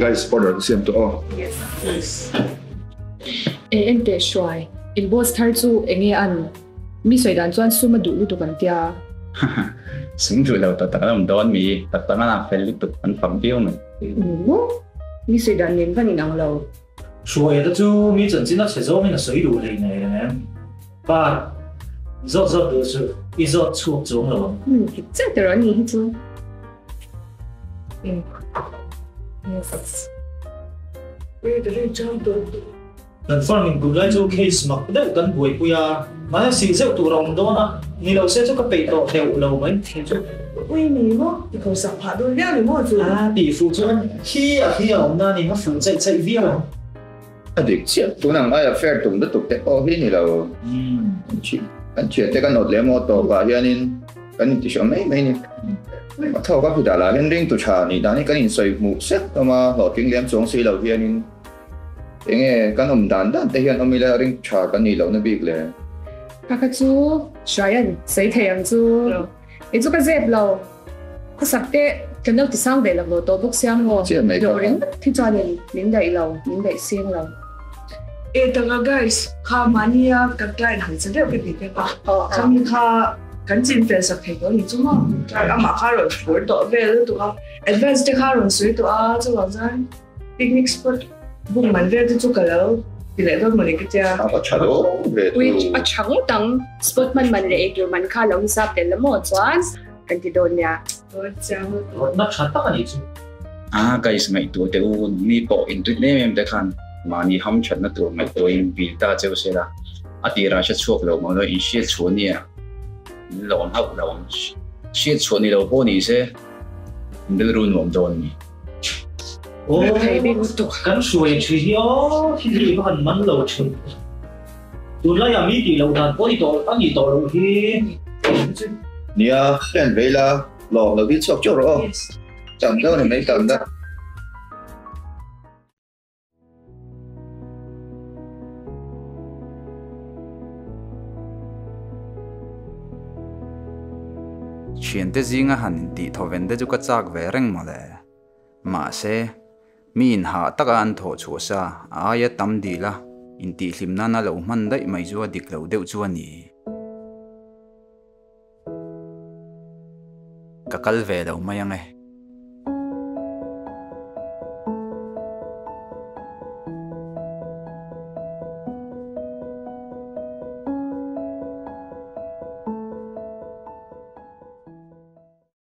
Guys, order ka siam tawh aw. Yes. E en teh hruai, in boss thar chu enge an mi sawi dan chuan sum a duh lutuk an tia. Sum duh lo tak tak an awm dawn mi, tak tak an ang fel lutuk an fak viau mai. Maw? Mi sawi dan nen van inang lo. Hruaia te chu mi chanchin a chhe zawngin a sawi duh hlei nei em? Pa, zawt zawt duh suh, i zawt chhuak chuang lo ang. Dik chiah tawh a ni hi chu. Kan farm in kum lai chu case mak deuh kan buaipui a, mahse sih zeuh tur a awm dawn a, ni lo se chu ka peih tawh deuh lo mai thei chu. Ui ni maw, ti ko sak phah dawn viau ni maw chu? A tih fuh chuan khi a khi a awm na ni, a fuh chaih chaih viau ang. A dik chiah, tun ang aia fair tum lutuk te pawh hi ni lo. Kan thiante kan awt leh maw tawpah hianin kan inti hram mai mai ni. A thawk a phidah lah hian ringtu tha nih dan hi kan insawi hmuh sek hlawm a, hlawhtling lem chuang si lo hianin enge kan awm dan dan te hian awm ila ringtu tha kan nih lohna bik le. Ka kha chu Hruaian sawi thei ang chu. Kei chu ka zep lo. Khawsak te kan lo ti sang ve lo lo tawh bawk sia maw? Hlawh ringawt hi chuanin min daih lo, min daih seng lo. E taka guys, kha mahnia ka client han che deuh ka ti tep a, khami kha kan chin fel sak thei tawh a ni chu maw? Chuan amah kha a rawn fur tawh vel lutuk a, advance te kha a rawn sawi tawh a, chuvang chuan picnic spot book man vel te chu ka lo ti leh dawn mawni ka tia. A tha dawn ve tu. A tha ngawt ang, spot hman man leh eitur man kha lo hisap tel la maw chuan. Kan ti dawn nia. Rawtna tha tak a nih chu. A guys ngaihtuah teh u, ni pawh intuit em em te khan mahni ham thatna tur ngaihtuahin vil ta cheu se la, a tirah hre chhuak lo maw in hriat chhuah nia min lawm hauh lo ang, hriat chhuah ni lo pawh ni se in rilru nuam dawn ni. Aw kan hruai thin hi aw thil hi va han man lo thin. Tunlaiah mi tih loh dan pawh a nih tawh loh hi. Nia, friend ve ila, lawm lo hi chhuak teuh rawh aw. Tam deuh a ni mai tam deuh. Thiante zinga han intih thawven te chu ka chak ve reng mawle. Mahse, mi inhah taka an thawh chhuah sa a aia tam dil a, intihhlim nana lo hman daih mai chu a dik lo deuh chu a ni. Ka kal ve lo mai ang e.